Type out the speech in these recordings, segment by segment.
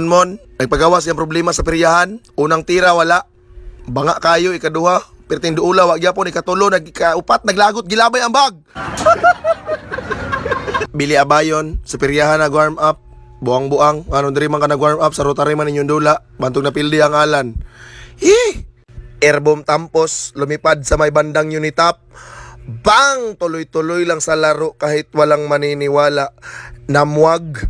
Monmon, nagpagawas yung problema sa peryahan. Unang tira, wala. Banga kayo, ikaduha. Perting duula, wag gyapon, ikatulo, nagkaupat, naglagot, gilabay ang bag. Billy Abayon, sa peryahan nag warm up. Buang-buang, ano diri man ka nag warm up sa Rotary man inyong dula. Bantog na pildi ang alan. Hi! Airbomb tampos, lumipad sa may bandang Unitap. Bang! Tuloy-tuloy lang sa laro kahit walang maniniwala. Namwag,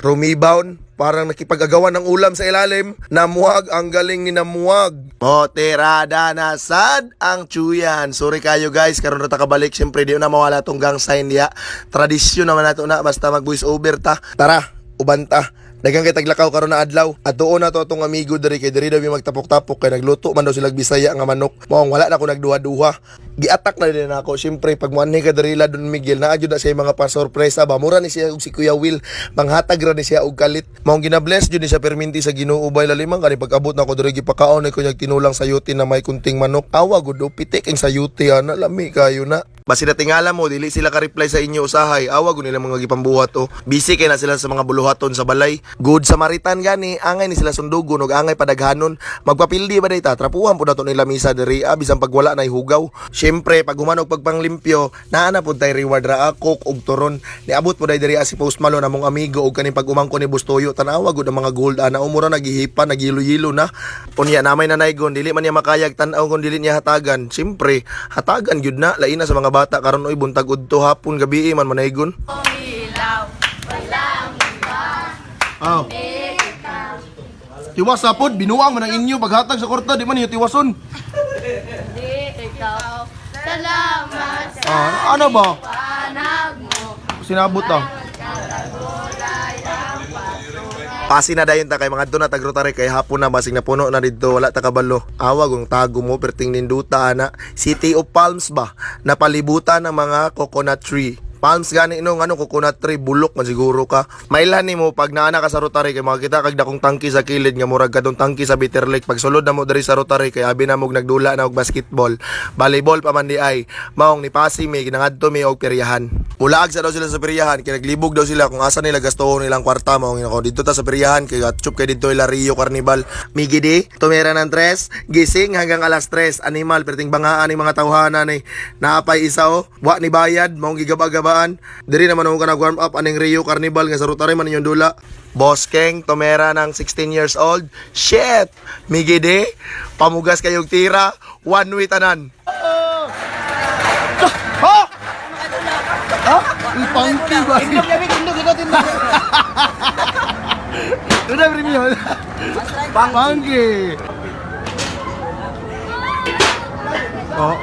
rumibound, parang nakipag-agawan ng ulam sa ilalim. Namuag, ang galing ni Namuag. Moterada na sad ang chuyan. Sorry kayo guys, karon ra ta kabalik. Siyempre di na mawala tong gang sign diya. Tradisyon naman nato na basta mag voice over ta. Tara, uban ta. Daghang kay taglakaw karon na adlaw. At doon na to atong amigo diri kay diri daw mi magtapok-tapok kay nagluto man daw sila Bisaya nga manok. Maong wala na ko nagduha-duha. Giatak na din ako. Siyempre pag muanhi ka diri la Don Miguel naa jud na siya mga pasorpresa ba. Mura ni siya og si Kuya Will. Manghatag ra ni siya og kalit. Maong gina-bless jud ni siya perminti sa Ginoo bay lalimang kani pag-abot nako diri gipakaon ni kunyag tinulang sayuti na may kunting manok. Awa gud oh, pitik ang sayuti ana lami kayo na. Basi na tingala mo, dili sila ka-reply sa inyo usahay. Awa gud nila mga gipambuhat oh. Busy kay na sila sa mga buluhaton sa balay. Good Samaritan gani, angay ni sila sundugon ug angay padaghanon. Magpapildi ba day ta? Trapuhan pud nato nila misa diri ah, bisan pag wala nay hugaw. Syempre, pag human og pagpanglimpyo, naa na pud tay reward ra ako og turon. Niabot po day diri ah, si Post Malone among amigo og kaning pag-umangko ni Bustoyo. Tan-awa gud ang mga gold ana umura naghihipa, naghilo-hilo na. Unya namay nanaygon, dili man niya makayag tan-aw kung dili niya hatagan. Syempre, hatagan gyud na lain na sa mga bata karon oy buntag udto hapon gabi man manaygon. Oh. Tiwas sa pod, binuang man ang inyo paghatag sa kwarta, di man ninyo tiwason. Di ikaw. Salamat sa Ah, ano ba? panag mo. Sinabot ah. Pasi na dayon ta kay mga na tag Rotary kay hapon na basig na puno na didto wala ta kabalo. Awag ang tago mo perting ninduta ana. City of Palms ba? Napalibutan ng mga coconut tree. Palms gani no ngano coconut tree bulok man siguro ka. Mailhan nimo pag naana ka sa Rotary kay makita kag dakong tangki sa kilid nga murag kadtong tangki sa Bitter Lake. Pag sulod na mo diri sa Rotary kay abi na mo nagdula na og basketball, volleyball pa man di ay. Maong ni pasi mi ginangadto mi og peryahan. Mulaag sa daw sila sa peryahan kay naglibog daw sila kung asa nila gastuhon nilang kwarta maong inako didto ta sa peryahan kay gatsup kay didto ila Rio Carnival. Migi di tumira ng tres, gising hanggang alas 3 animal perting bangaan ni mga tawhana ni naapay isa oh wa ni bayad maong gigaba-gabaan diri naman ako ka nag warm up aning Rio Carnival nga sa Rotary man inyong dula. Boss Keng tumera ng 16 years old. Shit! Migi di pamugas kayog tira, one way tanan. Ha? Ha? Pangki ba? Doon na premium. Pangki. Oh.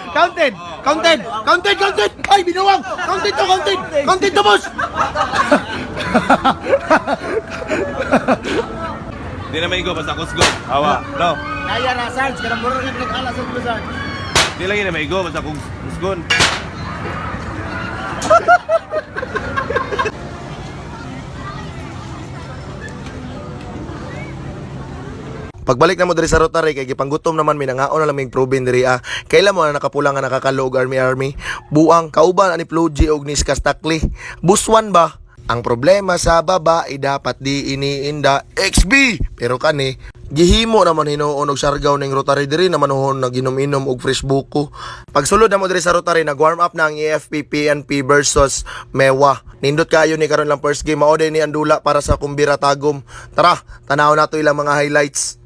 Counted! Counted! Counted! Counted! Ay, binuwang! Counted to! Counted! Counted to, boss! Di na maigo, basta kusgo. Awa, no. Kaya na, Sarge. Kanang murag nga nag-ala sa ulo, Sarge. Di lagi na maigo, basta kusgon. Pagbalik na mo diri sa Rotary kay gipanggutom naman mi nangaon na lamig proben diri ah. Kaila mo na nakapula nga nakakaloog army army. Buang kauban ani Floji og ni Skastakli. Buswan ba? Ang problema sa babae dapat di iniinda XB. Pero kani gihimo naman hinuon og sargaw ning Rotary diri naman hon naginom-inom og fresh buko. Pagsulod na mo diri sa Rotary nag warm up na ang E AFP PNP versus Mewa. Nindot kayo ni karon lang first game mao din ni andula para sa Kumbira Tagum. Tara, tanaw nato ilang mga highlights.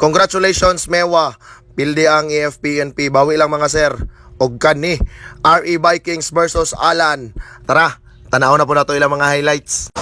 Congratulations, Mewa. Pildi ang AFP-NP. Bawi lang, mga sir. Og kani, RE Vikings versus Alan. Tara, tanaw na po na to ilang mga highlights.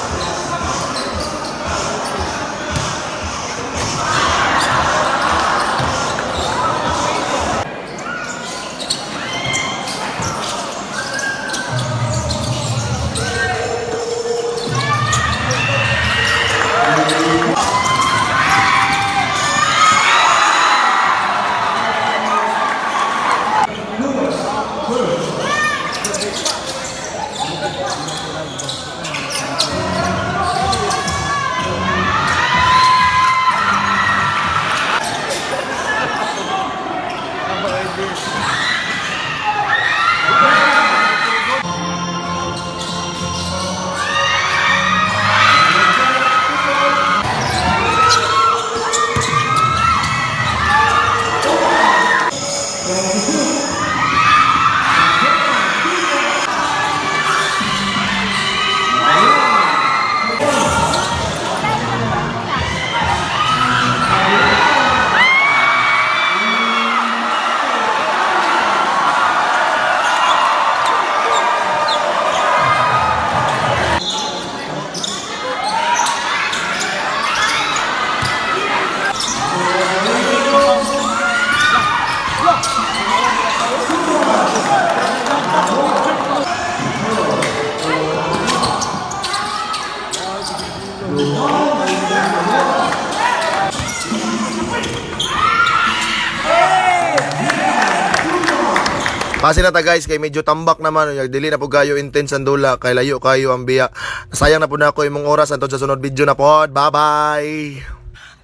Pasi na ta, guys, kay medyo tambak naman, unya dili na po gayo intense ang dula kay layo kayo ang biya. Sayang na po na ako imong oras antod sa sunod video na pod. Bye-bye.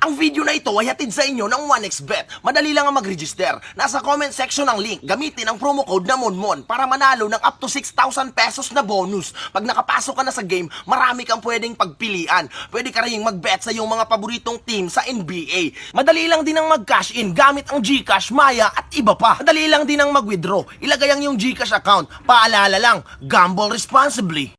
Ang video na ito ay hatid sa inyo ng 1xBet. Madali lang ang mag-register. Nasa comment section ang link. Gamitin ang promo code na MONMON para manalo ng up to 6,000 pesos na bonus. Pag nakapasok ka na sa game, marami kang pwedeng pagpilian. Pwede ka rin mag-bet sa iyong mga paboritong team sa NBA. Madali lang din ang mag-cash in gamit ang GCash, Maya at iba pa. Madali lang din ang mag-withdraw. Ilagay ang iyong GCash account. Paalala lang, gamble responsibly.